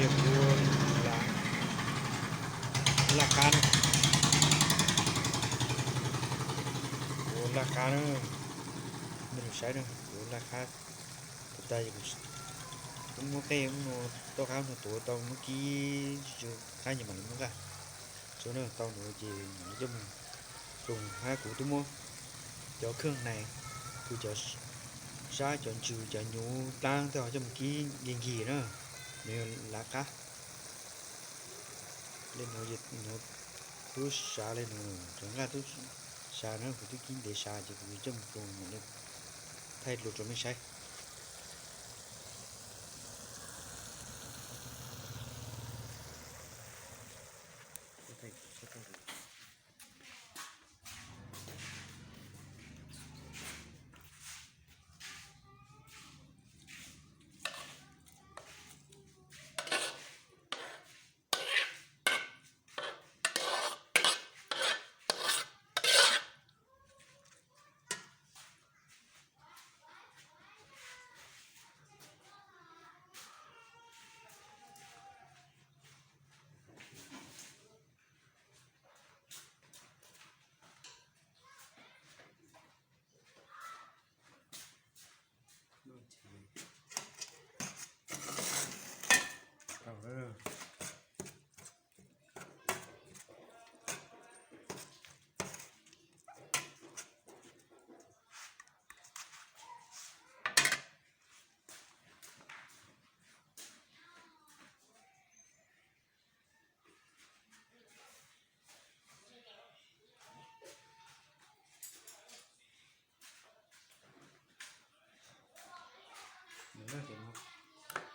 Kuv laj qab na, kuv laj qab na, nej mus saib na, kuv laj qab. Thaum tas kuv muab qej no, toj qab no tuav tau muab kib, qab ces mam li muab nqaj. Tsuav na, tau no ces mam li coj mus ploos hab. Kuv twb muab cov kheej nais, kuv cov sab, cov ntsws, cov nyuv, plaab tej ho coj mus kib nkig nkig na, nws yog lav qab. Le nuav, nuav tub sav le nuav, cov nqaj tub sav na, kuv twb kib ntev sav ces kuv yuav coj mus ploos mam li thaij dlua rau mej saib.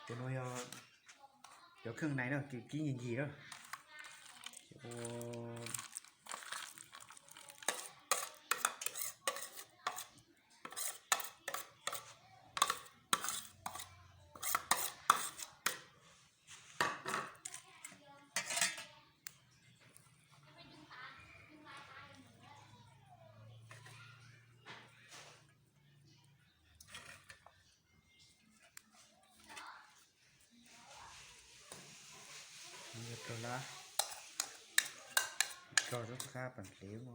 Cov nuav yog cov kheej nais na, kib nkig nkig na. Yog rau lab, rau rau qab pas dlev no.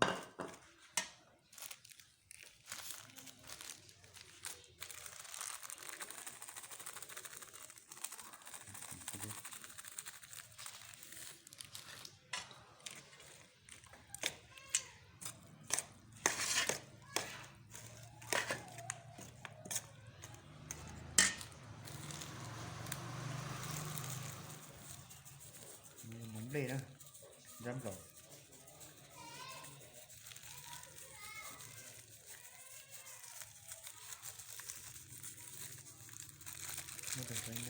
Mov nplej na, nrab nplaum. Muab cov kheej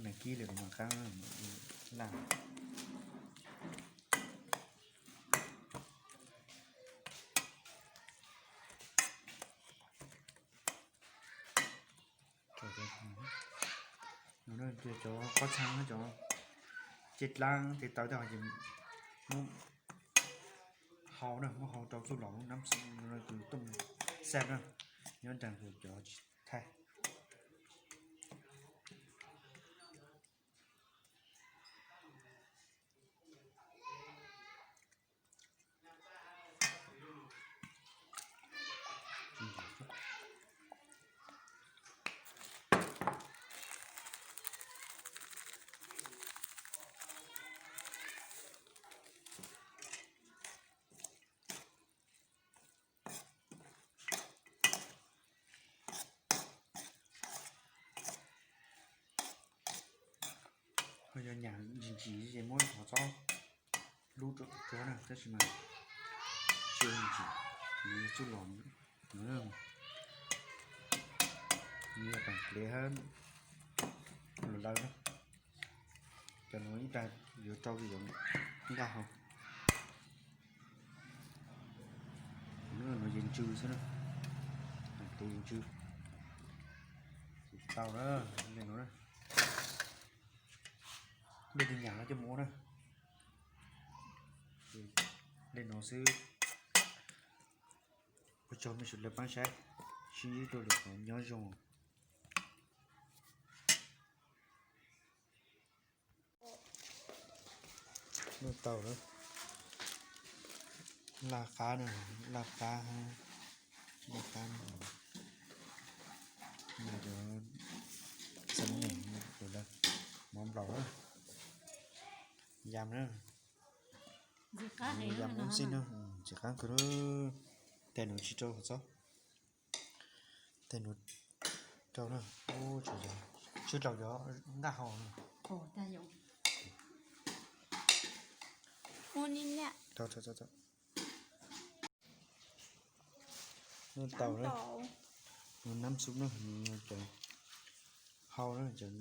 nais kib li mas qab laj. Cov pob txha, cov caj dlaab tes taw tej ho ces muab hau na, muab hau rau txuj lom lub nab xub no kws tooj xaj na, nyob nraag kuv cov tsis thaij. Ho yog nyam ntsim ntsim ces muab hov txob lub rua na, tab sis mas tsis ua ntsim, txuj lom no, nws yog peem plev hab los lawm na. Cov nuav ib tag yuav rau li yuav nqaj hau. Nuav yog ntsw xwb na, tus yog ntsw. Tau na, le nuav na, dej tug nyam no coj mus ua na. Le nuav xwb. Ua tsaug mej sawv daws paab saib, sib ntsib dua lwm qhov, nyob zoo. Nuj tau lawm. Laj qab na, laj qab, laj qab, cov xav neeg, mov nplaum na, yam na, yam ub xwb na, ntxim qab kawg. Tes nuav tsis rau hov txob, tes nuav rau na, tsuas rau cov nqaj hau na. Nuj tau na, nuav nab xub na, cov hau na, cov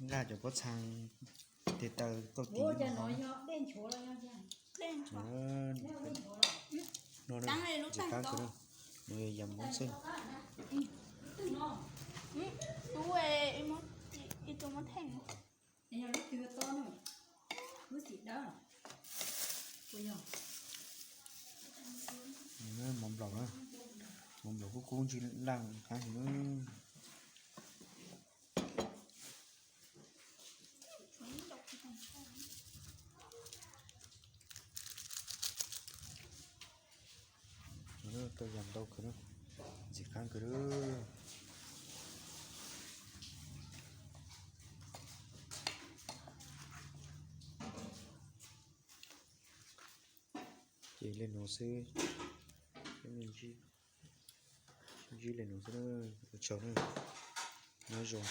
nqaj, cov pob txha, tes taw, kauj tis, no ntxim qab kawg na, nuav yog yam ub xwb. Mov nplaum na, mov nplaum kub kub ntsw laj qab heev na. Tau yam ntau kawg, ntxim qab kawg. Ces le nuav xwb, ntsib le nuav xwb, ua tsaug na, nyob zoo.